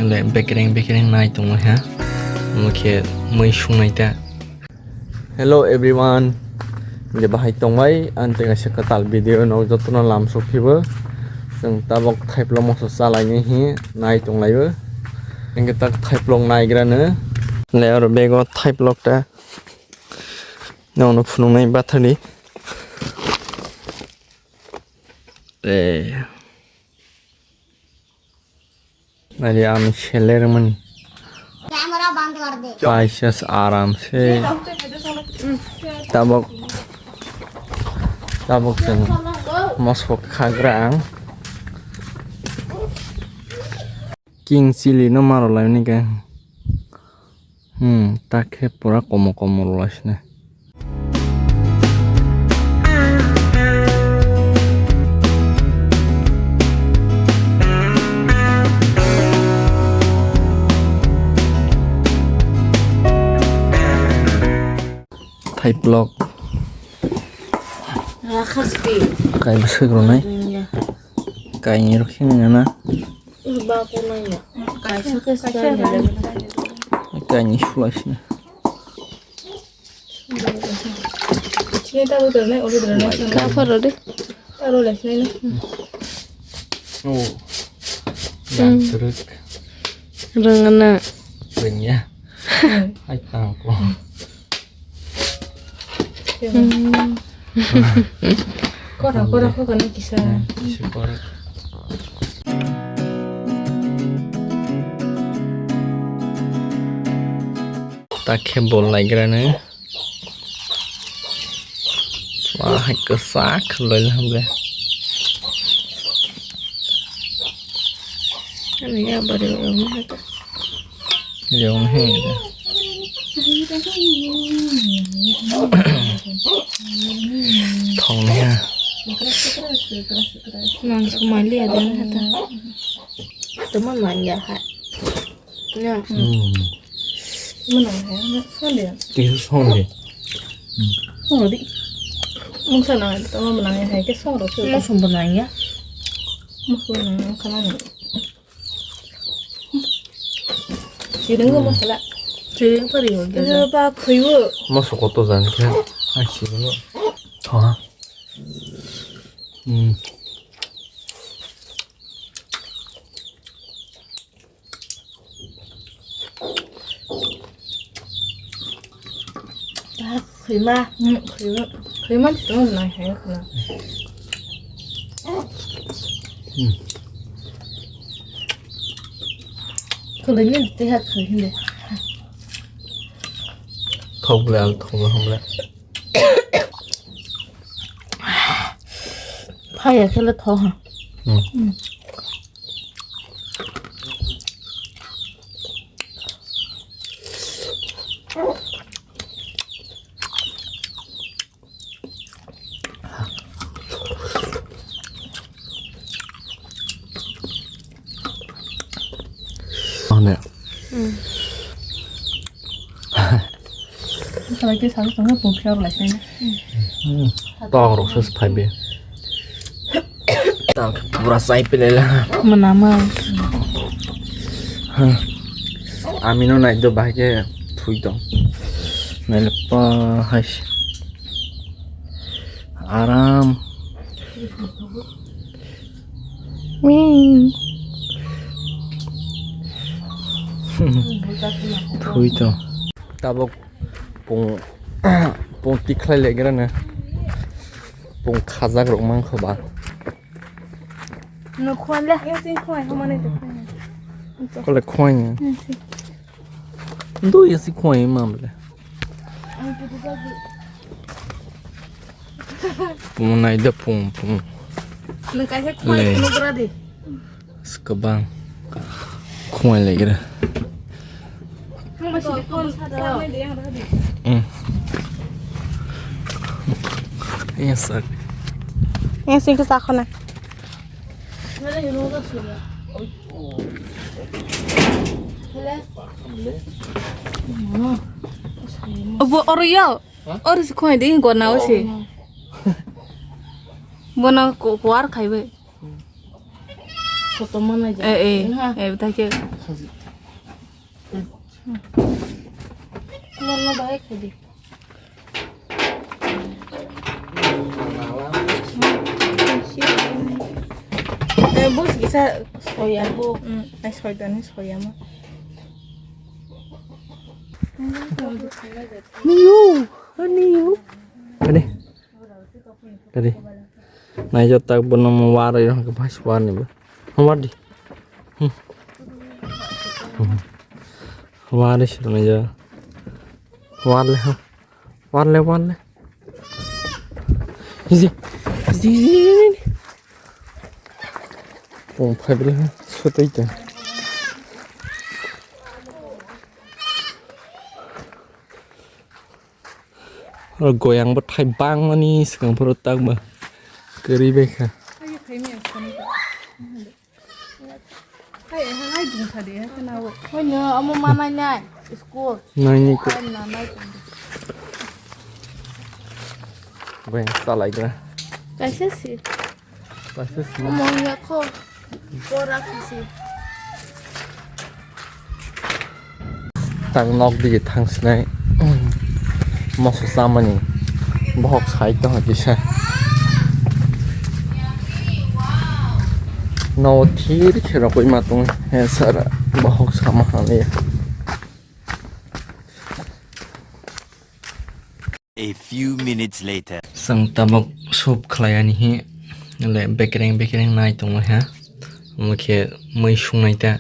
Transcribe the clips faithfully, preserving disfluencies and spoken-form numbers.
Le bekereng bekereng nai tongo ha. Omo khe mui sungnai ta. Hello everyone. Je bahai tongbai, ang tei kaisa kwtal video no jotono lamsok phibo. Chwng tabok thaiplok moso chalaini hi nai tonglaio. Hingke tak thaiplok naigrano. Le oro bego thaiplok ta. Nono phunuknai bathani. Eh. Nari ami seler mani. Paisas aram se. Tabok. Tabok chwng mosok khagra ang. King chili no maro lai ni khe. Hmm, ta khe pura komo komo rwlaisne. Thaiplok. Rakhas pi. Kai bwswk rwnai. Dunya. Kainwi rw khe wngya na. Ba ko nai ya. Kaisa kaisa. Kainwi sulaisna. Sini tabu dornai, olu dornai. Kaphar rw de. Tabu lai sinai na. Oh. Hmm. Yang teruk. Rwngna. Rwngya. Hmm. Hai tang ko. Hmm. Kora, kora, kora, kisa. Hmm, kisa kora. Ta khe bol laigrano. Wah, hai kwchak khwlai le hamle. Ani ya bari wng hai ta. Leon he. Thong ya. Mangso mali ada hai ta. Teman manja hai. Ya. Hmm. Mana ya? Mana song dia? Kisa song dia. Hmm. Song di. Mungsa na, tama mana ya? Hai ke song ro. Mosong mana ya? Mosong na, kana na. Chireng ko masala. Chireng pari ho. Ini apa khuyu? Mosok koto jan khe. Ai chireng. Ha. Hmm. Ah, khuyma, hmm, khuyma, khuyma chwng nai hai khna. Hmm. Khulini tei ha khulini. Thok le, al thok le, hom le. Phai ya khe le tho ha. Hmm. Hmm. Ane. Hmm. Salai ke salai tongna pokya lai sai na. Hmm. Tong rok sus phai be. Tang pura sai pele la. Mana ma. Ha. Amino nai do bahai ke thui tong. Nai le pa hai. Aram. Thui to. Tabok pung pung tikhlai legra na. Pung khajak rok mangkho ba. No khwan le. Kole khwan. Do yasi khwan mamle. Pung nai da pung pung. Nang kaisa khwai Le. Nugra di. Skabang. Khwai legra. Thang ba sidi kon sa da. Hmm. Yes, sir. Yes, sir, sa khona. Obo oro yo. Ha? Oro si khoi de gona o si. Oh. Bono ko-, kuar khai bai. Hmm. Koto mana ja. Eh, eh, ha. Eh, bwthai khe. Mana bahai khadi. Eh, bus kisa soya bo. Hmm, ai soidani soya mo. Niu, niu. Ani. Tadi. Naijak tak bono mo warwi rw hwnkhe phai warni bo. Wardi. Hmm. Warwi se naijak. Warle ha. Warle, warle. Isi. Isi, isi, isi, isi. Pung phai bwle ha. Sotoi ta. O goyang bo thai bangmani swkang phuru takma kwrwi bai kha. Hoino omo ma nainai school. Naini ko. Ai na nai tong. Goyang salai gra. Kaisa si. Kaisa si. Omo ya kho. Pora khisi. Tang nok dige thang sinai. Moso chamani. Bohok sai tong kisa. No thir khe rokoi ma tong he sara. Bohok sama hali. A few minutes later. Chwng tabuk soup khlai ani hi, le bekereng bekereng nai tongo ha. Omo khe mui sungnai ta,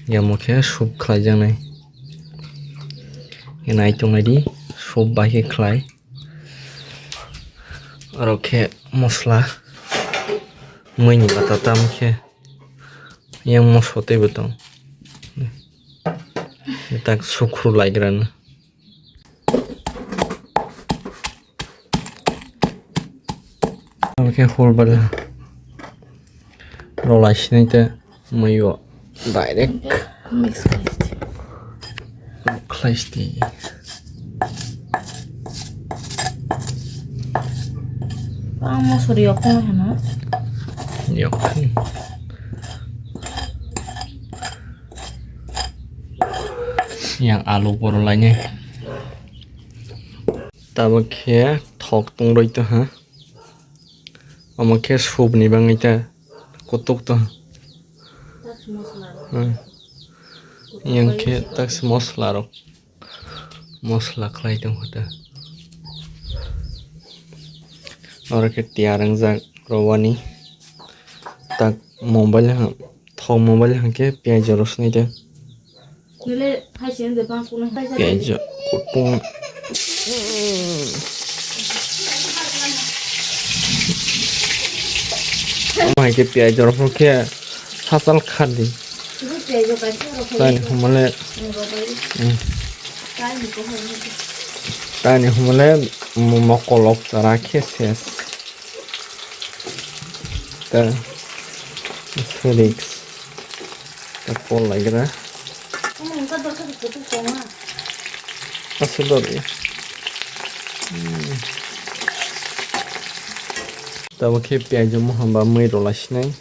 ya omo khe soup khlai jaknai. Ya nai tongnai di, soup bai khe khlai. Oro khe mosla, mui ni bata tam khe, yang moso teibo tong. Tak sukhru lai gra na. Omo khe hur bwla rwlai sinai tei mui o direct mix khlai di. Khlai di. Ang mosori yok tong hino. Yok. Yang alu bo rwlainai. Tabuk khe thok tongroi to ha. Omo khe soup ni bangwi ta kutuk to. Hmm. Yang khe tak mosla rok. Mosla khlai tong kho ta. Oro khe tiyar wngjak rowani. Tak mobile ha. Thok mobile hwnkhe piyaj rw swnai de. Piyaj kutung. Omo hai khe piyaj rw khe hachal kha di. Tani humale. Tani humale mokolok chara khe ses. Ta Felix. Ta Paul lagi na. Asa dor ya. Tabuk khe piyaj mohon ba mui rwlai sinai.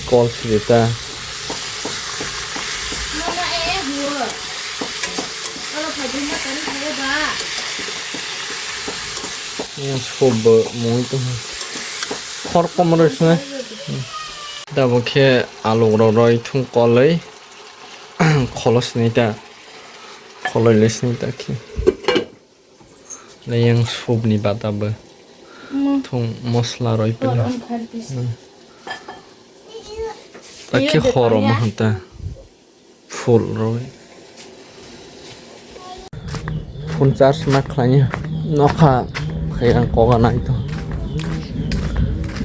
Kol sirita. Sobo mui tong. Khor kom roi sna. Dabo khe aluk rok roi thung koloi. Kholos ni ta. Kholoi le sini ta khe. Le yang soup ni bata bo. Thung mosla roi pino. Ta khe horo mo hanta. Full roi. Phone charge ma khlai nokha khai ang koga nai to.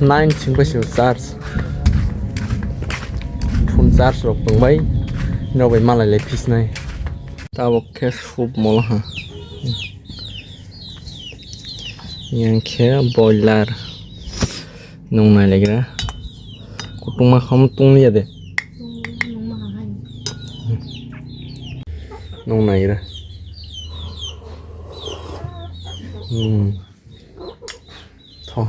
Nine sing bai se charge. Phone charge rok tong bai. Rok bai malai le phisnai. Tabok khe soup molo ha. Yang khe boiler. Nung nai legra. Kutung ma kham tung liya de. Nung ma hai. Nung naira. Hmm. Tho.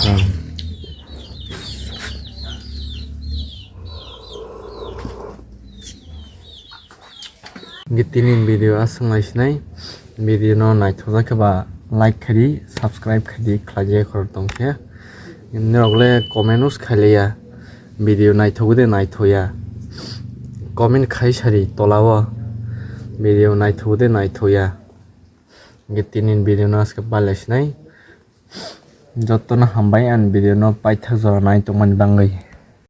Hmm. Hingke tini video aswk nai sinai, video no naithok jak khe ba like khai di, subscribe khai di, khlai jak khoro tong khe. Norok le comment us khai liya, video naithok de naithok ya, comment khai sari tola o, video naithok de naithok ya. Hingke tini video no aswk pai lai sinai, joto no hambai ani video no paithak jora nai tongmani bangwi.